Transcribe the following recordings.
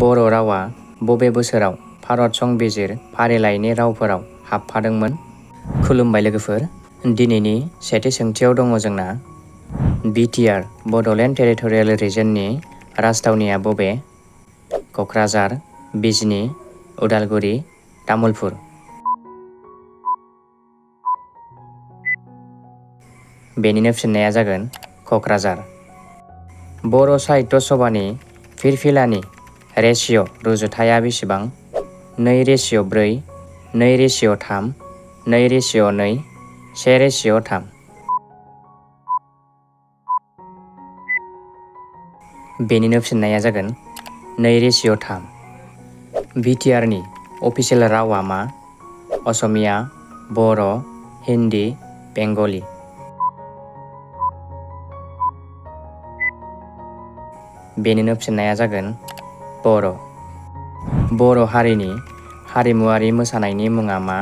बर' रावा बबे बोसोराव भारत संबिजिर फारिलाइनि रावफोराव हाबफादोंमोन? खुलुमबाय लोगोफोर, दिनैनि सेथि सोंथियाव दङ जोंना बिटिआर बड'लेण्ड टेरिटरियेल रिजननि राजथावनिया बबे? क'क्राझार, बिजनी, उदालगुरि, तामुलपुर। बेनिनो फिननाया जागोन क'क्राझार। बर' साहित्य सभानि फिरफिलानि रेशिय' रुजुथाया बेसेबां? 2:4, 2:3, 2:2, 1:3। बेनिनो फिननाया जागोन 2:3। बिटिआरनि अफिसियेल रावा मा? असमिया, बर', हिन्दी, बेंगली। बेनिनो फिननाया जागोन बर'। बर' हारिनि हारिमुआरि मोसानायनि मुङा मा?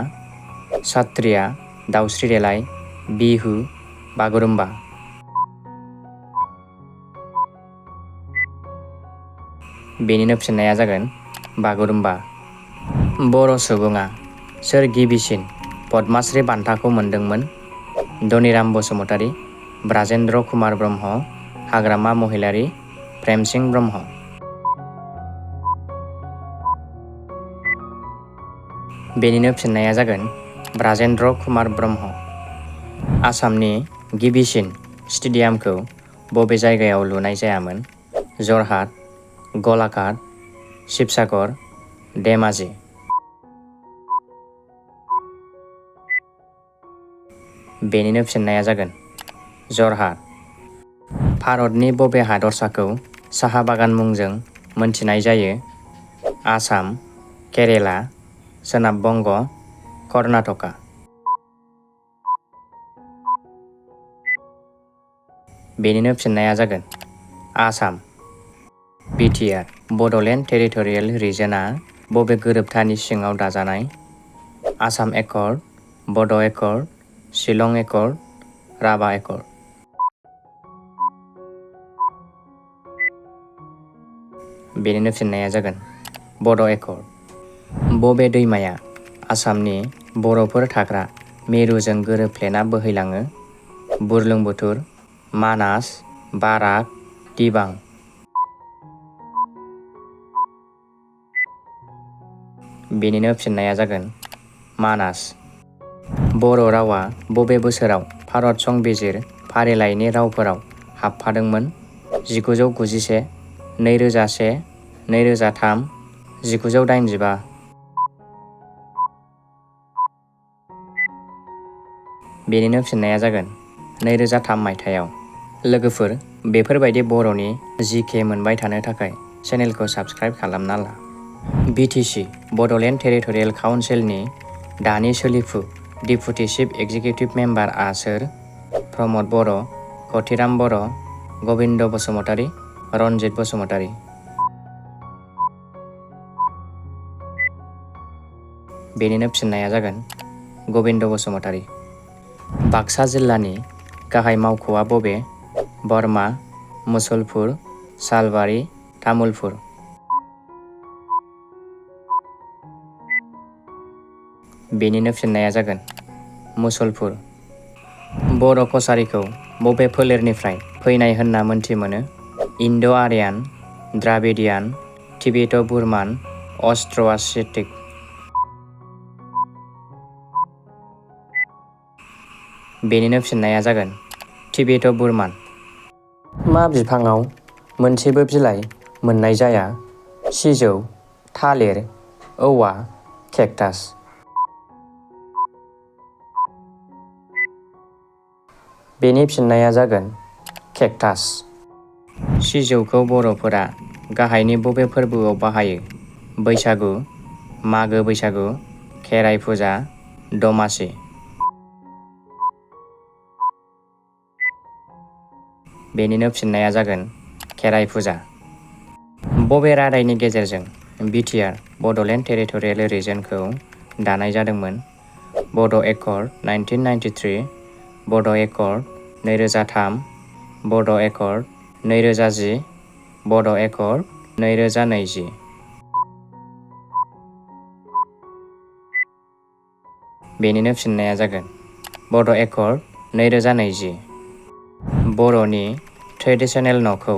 सत्रिया, दावस्रि देलाय, बिहु, बागुरुम्बा। बेनिनो फिननाया जागोन बागुरुम्बा। बर' सुबुङा सोर गिबिसिन पद्मश्री बान्थाखौ मोनदोंमोन? धनिराम बसुमतारी, ब्राजेन्द्र कुमार ब्रह्म, हाग्रामा महिलारी, प्रेमसिं ब्रह्म। बेनिनो फिननाया जागोन ब्राजेन्द्र कुमार ब्रह्म। आसामनि गिबिसिन स्टेडियामखौ बबे जायगायाव लुनाय जायामोन? जरहाट, गलाघाट, शिबसागर, धेमाजि। बेनिनो फिननाया जागोन जरहाट। भारतनि बबे हादरसाखौ साहा बागान मुंजों मोनथिनाय जायो? आसाम, केरेला, सोनाब बंग', कर्नाटका। बेनिनो फिननाया जागोन आसाम। बिटिआर बड'लेण्ड टेरिटरियेल रिजनआ बबे गोरोबथानि सिङाव दाजानाय? आसाम एकर्ड, बड' accord, Shillong accord, Rabha accord. बेनिनो फिननाया जागोन बड' एकर्ड। बबे दैमाया आसामनि बर'फोर थाग्रा मिरुजों गोरोबफ्लेना बोहैलाङो? बुरलुंबुथुर, मानास, बाराक, दिबां। बेनिनो फिननाया जागोन मानास। बर' रावा बबे बोसोराव भारत संबिजिर फारिलाइनि रावफोराव हाबफादोंमोन? 1991, 2001, 2003, 1985। बेनिनो फिननाया जागोन 2003 मायथाइयाव। लोगोफोर, बेफोरबायदि बर'नि जिके मोनबाय थानो थाखाय चेनेलखौ साबस्क्राइब खालामना ला। बिटिसि बड'लेण्ड टेरिटरियेल काउन्सिलनि दानि सोलिफु डिप्युटि चिफ एक्जिकिउटिभ मेम्बारआ सोर? प्रमद बर', कथिराम बर', गबिन्द बसुमतारी, रनजित बसुमतारी। बेनिनो फिननाया जागोन गबिन्द बसुमतारी। बाक्सा जिल्लानि गाहाय मावख'आ बबे? बरमा, मुसलपुर, सालबारि, तामुलपुर। बेनिनो फिननाया जागोन मुसलपुर। बर' कसारीखौ बबे फोलेरनिफ्राय फैनाय होनना मोनथि मोनो? इन्ड' आर्यान, द्राबिडियान, तिबेट' बुरमान, अस्ट्र'आसियाटिक। बेनिनो फिननाया जागोन तिबेट' बुरमान। मा बिफाङाव मोनसेबो बिलाइ मोननाय जाया? सिजौ, थालिर, औवा, केक्टास। बेनि फिननाया जागोन केक्टास। सिजौखौ बर'फोरा गाहायनि बबे फोरबोआव बाहायो? बैसागु, मागो बैसागु, खेराइ फुजा, दमासि। बेनिनो फिननाया जागोन खेराइ फुजा। बबे रादायनि गेजेरजों बिटिआर बड'लेण्ड टेरिटरियेल रिजनखौ दानाय जादोंमोन? बड' एकर्ड 1993, बड' एकर्ड 2003, बड' एकर्ड 2010, बड' एकर्ड 2020। बेनिनो फिननाया जागोन बड' एकर्ड 2020। बर'नि ट्रेडिशनेल न'खौ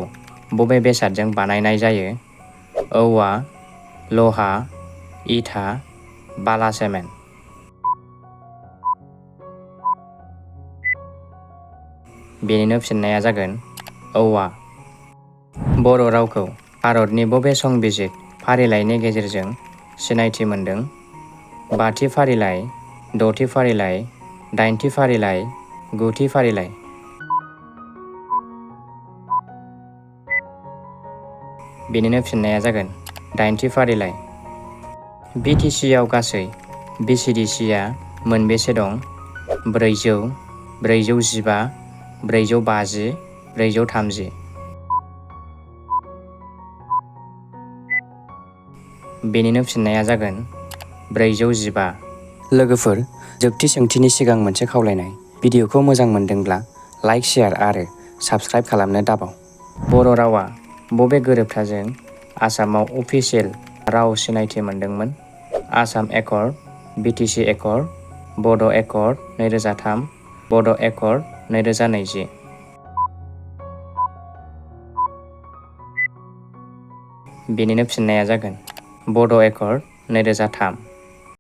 बबे बेसादजों बानायनाय जायो? औवा, लहा, इथा, बाला सिमेन्ट। बेनिनो फिननाया जागोन औवा। बर' रावखौ भारतनि बबे संबिजिर फारिलाइनि गेजेरजों सिनायथि मोनदों? 5थि फारिलाइ, 6थि फारिलाइ, 8थि फारिलाइ, 9थि फारिलाइ। बेनिनो फिननाया जागोन 8थि फारिलाइ। BTCआव गासै VCDCआ मोनबेसे दं? 400, 415, 450, 430। बेनिनो फिननाया जागोन 415। लोगोफोर, जोबथि सोंथिनि सिगां मोनसे खावलायनाय। भिडिअखौ मोजां मोनदोंब्ला लाइक, शेयार आरो साबस्क्राइब खालामनो दाबाव। बर' रावा बबे गोरोबथाजों आसामाव अफिसियेल राव सिनायथि मोनदोंमोन? आसाम एकर्ड, BTC एकर्ड, बड' एकर्ड 2003, बड' एकर्ड 2020। बेनिनो फिननाया जागोन बड' एकर्ड 2003।